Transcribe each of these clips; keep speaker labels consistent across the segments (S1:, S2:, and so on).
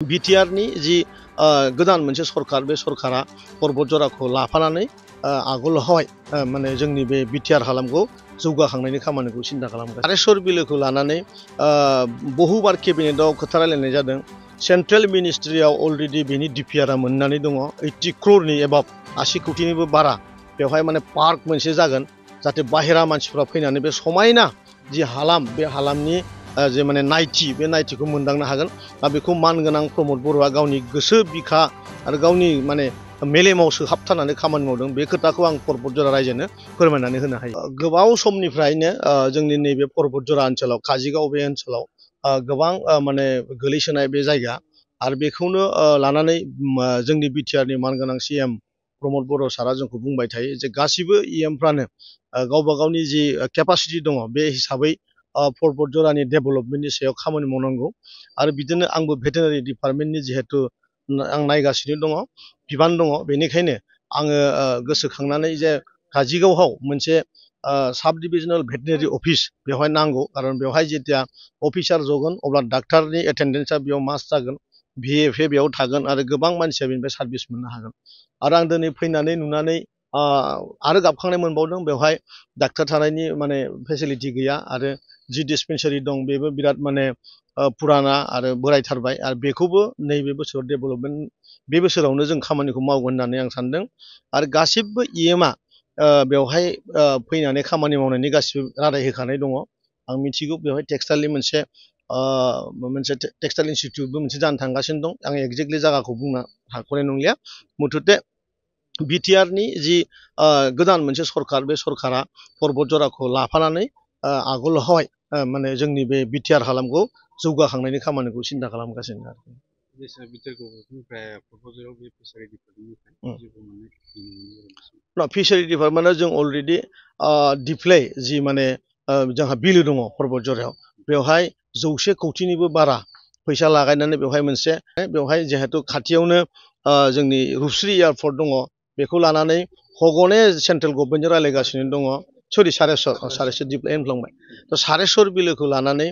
S1: बिटिआरनि जि गोदान मोनसे सरकार बे सरकारा पर्बत जराखौ लाफानानै आगोलावहाय माने जोंनि बे बिटिआर हालामखौ जौगाखांनायनि खामानिखौ सिन्था खालामगासिनो। कारेश्वर बिलोखौ लानानै बहुबार केबिनेटआव खोथा रायलायनाय जादों। सेन्ट्रेल मिनिस्ट्रियाव अलरेडि बेनि डिपिआरआ मोननानै दङ 80 crore एबाब 80 कोटिनिबो बारा। बेवहाय माने पार्क मोनसे जागोन जाहाथे बाहेरा मानसिफ्रा फैनानै बे समायना जि हालाम बे हालामनि जे माने नायथि बे नायथिखौ मोनदांनो हागोन। बेखौ मानगोनां प्रमद बर'आ गावनि गोसो बिखा आरो गावनि माने मेलेमाव सोहाबथारनानै खामानि मावदों। बे खोथाखौ आं पर्बत जरा रायजोनो फोरमायनानै होनो हायो। गोबाव समनिफ्रायनो जोंनि नैबे पर्बत जरा ओनसोलाव काजिगाव बे ओनसोलाव गोबां माने गोलैसोनाय बे जायगा आरो बेखौनो लानानै जोंनि बिटिआरनि मानगोनां सीएम प्रमद बर' सारा जोंखौ बुंबाय थायो जे गासिबो इएमफ्रानो गावबा गावनि जि केपासिटि दङ बे हिसाबै पर्बत जरानि डेभेलपमेन्टनि सायाव खामानि मावनांगौ। आरो बिदिनो आंबो भेटेनारि डिपार्टमेन्टनि जिहेतु आं नायगासिनो दङ बिबान दङ, बेनिखायनो आङो गोसोखांनानै जे काजिगावआव मोनसे साब डिभिजनेल भेटेनारि अफिस बेवहाय नांगौ। खारन बेवहाय जेथिया अफिसार जगोन अब्ला डाक्टारनि एटेन्डेन्सआ बेयाव मास्ट जागोन, भिएफए बेयाव थागोन आरो गोबां मानसिया बेनिफ्राय सार्भिस मोननो हागोन। आरो आं दिनै फैनानै नुनानै आरो गाबखांनाय मोनबावदों। बेवहाय डाक्टार थानायनि माने फेसिलिटि गैया आरो जि डिस्पेन्सारि दं बेबो बिराद माने पुराना आरो बोरायथारबाय। आरो बेखौबो नैबे बोसोराव डेभेलपमेन्ट बे बोसोरावनो जों खामानिखौ मावगोन होननानै आं सानदों। आरो गासिबो इएमआ बेवहाय फैनानै खामानि मावनायनि गासिबो रादाय होखानाय दङ। आं मिथिगौ बेवहाय टेक्सटाइलनि मोनसे टेक्सटाइल इन्सटिटिउटबो मोनसे जानो थांगासिनो दं। आं एक्जेक्टलि जायगाखौ बुंनो हाख'नाय नंलिया। मुथुथे बिटिआरनि जि गोदान मोनसे सरकार बे सरकारा पर्बत जराखौ लाफानानै आगोलावहाय माने जोंनि बे बिटिआर हालामखौ जौगाखांनायनि खामानिखौ सिन्था खालामगासिनो आरो। फिसारि डिपार्टमेन्टआ जों अलरेडि दिप्लाय जि माने जोंहा बिलो दङ पर्बत जरायाव, बेवहाय 100 कोटिनिबो बारा फैसा लागायनानै बेवहाय मोनसे बेवहाय जिहेतु खाथियावनो जोंनि रुपस्रि एयारपर्ट दङ, बेखौ लानानै हगने सेन्ट्रेल गभर्नमेन्टजों रायलायगासिनो दङ। सरि सारेश्वर दिप्लाय होनफ्लांबाय। सारेश्वर बिलोखौ लानानै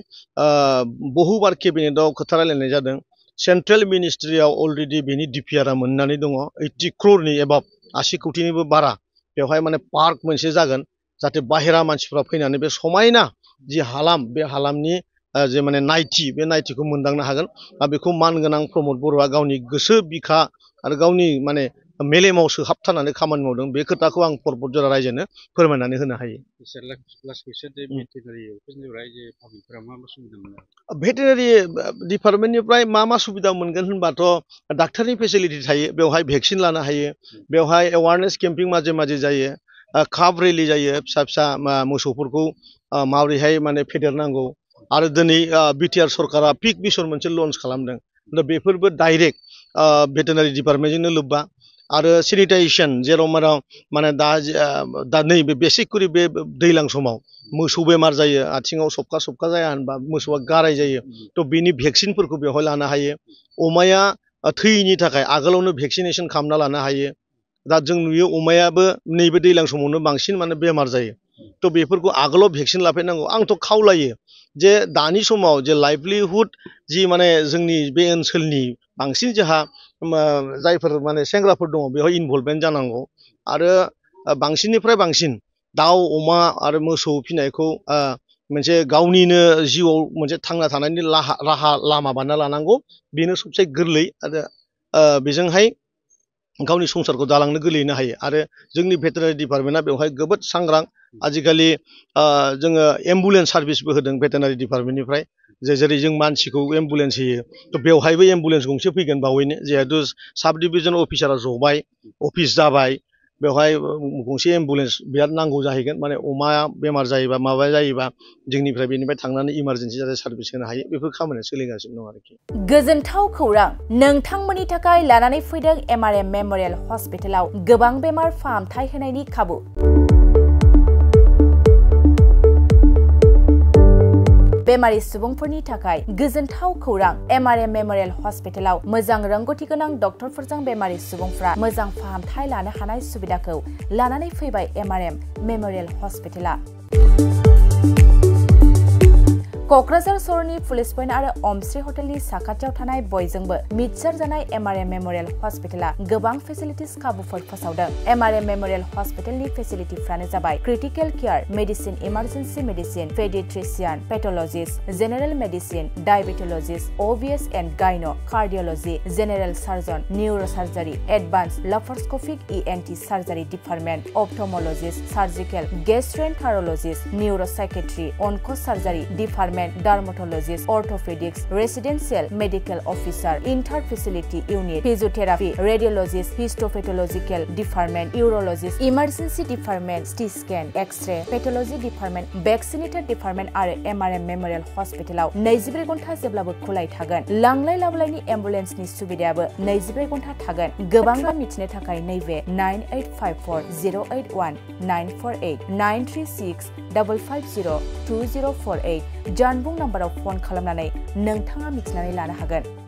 S1: बहुबार केबिनेटआव खोथा रायलायनाय जादों। सेन्ट्रेल मिनिस्ट्रियाव अलरेडि बेनि डिपिआरआ मोननानै दङ 80 crore एबाब 80 कोटिनिबो बारा। बेवहाय माने पार्क मोनसे जागोन जाहाथे बाहेरा मानसिफ्रा फैनानै बे समायना जि हालाम बे हालामनि जे माने नायथि बे नायथिखौ मोनदांनो हागोन। बेखौ मानगोनां प्रमद बर'आ गावनि गोसो बिखा आरो गावनि माने मेलेमाव सोहाबथारनानै खामानि मावदों। बे खोथाखौ आं पर्बत जरा रायजोनो फोरमायनानै होनो हायो। भेटेनारि डिपार्टमेन्टनिफ्राय मा सुबिदा मोनगोन होनबाथ' डाक्टारनि फेसिलिटि थायो, बेवहाय भेक्सिन लानो हायो, बेवहाय एवारनेस केम्पिं माजे माजे जायो, काप रेलि जायो, फिसा फिसा मोसौफोरखौ माबोरैहाय माने फेदेरनांगौ। आरो दिनै बिटिआर सरकारा पिक मिशन मोनसे लन्च खालामदों। दा बेफोरबो डाइरेक्ट भेटेनारि डिपार्टमेन्टजोंनो लोब्बा। आरो सेनिटाइजेसन जेराव माने दा नैबे बेसिकलि बे दैज्लां समाव मोसौ बेमार जायो, आथिङाव सबखा जाया होनबा मोसौआ गाराय जायो, थ' बेनि भेक्सिनफोरखौ बेवहाय लानो हायो। अमाया थैयैनि थाखाय आगोलावनो भेक्सिनेसन खालामना लानो हायो। दा जों नुयो अमायाबो नैबे दैज्लां समावनो बांसिन माने बेमार जायो, थ' बेफोरखौ आगोलाव भेक्सिन लाफैनांगौ। आंथ' खावलायो जे दानि समाव जे लाइभलिहुड जि माने जोंनि बे ओनसोलनि बांसिन जोंहा जायफोर माने सेंग्राफोर दङ बेवहाय इनभल्भमेन्ट जानांगौ। आरो बांसिननिफ्राय बांसिन दाउ अमा आरो मोसौ फिनायखौ मोनसे गावनिनो जिउआव मोनसे थांना थानायनि राहा लामा बानायना लानांगौ। बेनो सबसे गोरलै आरो बेजोंहाय गावनि संसारखौ दालांनो गोरलैनो हायो। आरो जोंनि भेटेनारि डिपार्टमेन्टआ बेवहाय जोबोद सांग्रां। आजिखालि जोङो एम्बुलेन्स सार्भिसबो होदों भेटेनारि डिपार्टमेन्टनिफ्राय, जेरै जों मानसिखौ एम्बुलेन्स होयो, थ' बेवहायबो एम्बुलेन्स गंसे फैगोन बावैनो। जिहेतु साब डिभिजन अफिसारा जबाय, अफिस जाबाय, बेवहाय गंसे एम्बुलेन्स बिराद नांगौ जाहैगोन। माने अमा बेमार जायोबा माबा जायोबा जोंनिफ्राय बेनिफ्राय थांनानै इमारजेन्सि जाहाथे सार्भिस होनो हायो, बेफोर खामानिया सोलिगासिनो दं आरोखि।
S2: गोजोनथाव खौरां नोंथांमोननि थाखाय लानानै फैदों एमआरएम मेम'रियेल हस्पिटालाव गोबां बेमार फाहामथाय होनायनि खाबु। बेमारि सुबुंफोरनि थाखाय गोजोनथाव खौरां एमआरएम मेम'रियेल हस्पिटालाव मोजां रोंगौथि गोनां डक्टरफोरजों बेमारि सुबुंफ्रा मोजां फाहामथाय लानो हानाय सुबिदाखौ लानानै फैबाय एमआरएम मेम'रियेल हस्पिटाला। क'क्राझार सहरनि पुलिस पइन्ट आरो अमश्री हटेलनि साखाथियाव थानाय बयजोंबो मिथिसार जानाय एमआरएम मेमोरियेल हस्पिटाला गोबां फेसिलिटिस खाबुफोर फोसावदों। एमआरएम मेमोरियेल हस्पिटालनि फेसिलिटिफ्रानो जाबाय critical care, medicine, emergency medicine, paediatrician, pathologist, general medicine, diabetologist, OBS and gynae, cardiology, general surgeon, neurosurgery, advanced laparoscopic ENT surgery department, ophthalmologist, surgical, gastroenterologist, neuropsychiatry, onco surgery department, dermatologist, orthopaedics, residential medical officer, inter facility unit, physiotherapy, radiologist, histopathological department, urologist, emergency department, CT scan, x-ray, pathology department, vaccinator department आरो MRM memorial हस्पिटालाव 24 घन्टा जेब्लाबो खुलाय थागोन। लांलाय लाबोलायनि एम्बुलेन्सनि सुबिदायाबो 24 घन्टा थागोन। गोबां मिथिनो थाखाय नैबे 9854 081 948 936 550 2048 जानबुं नाम्बाराव फन खालामनानै नोंथाङा मिथिनानै लानो हागोन।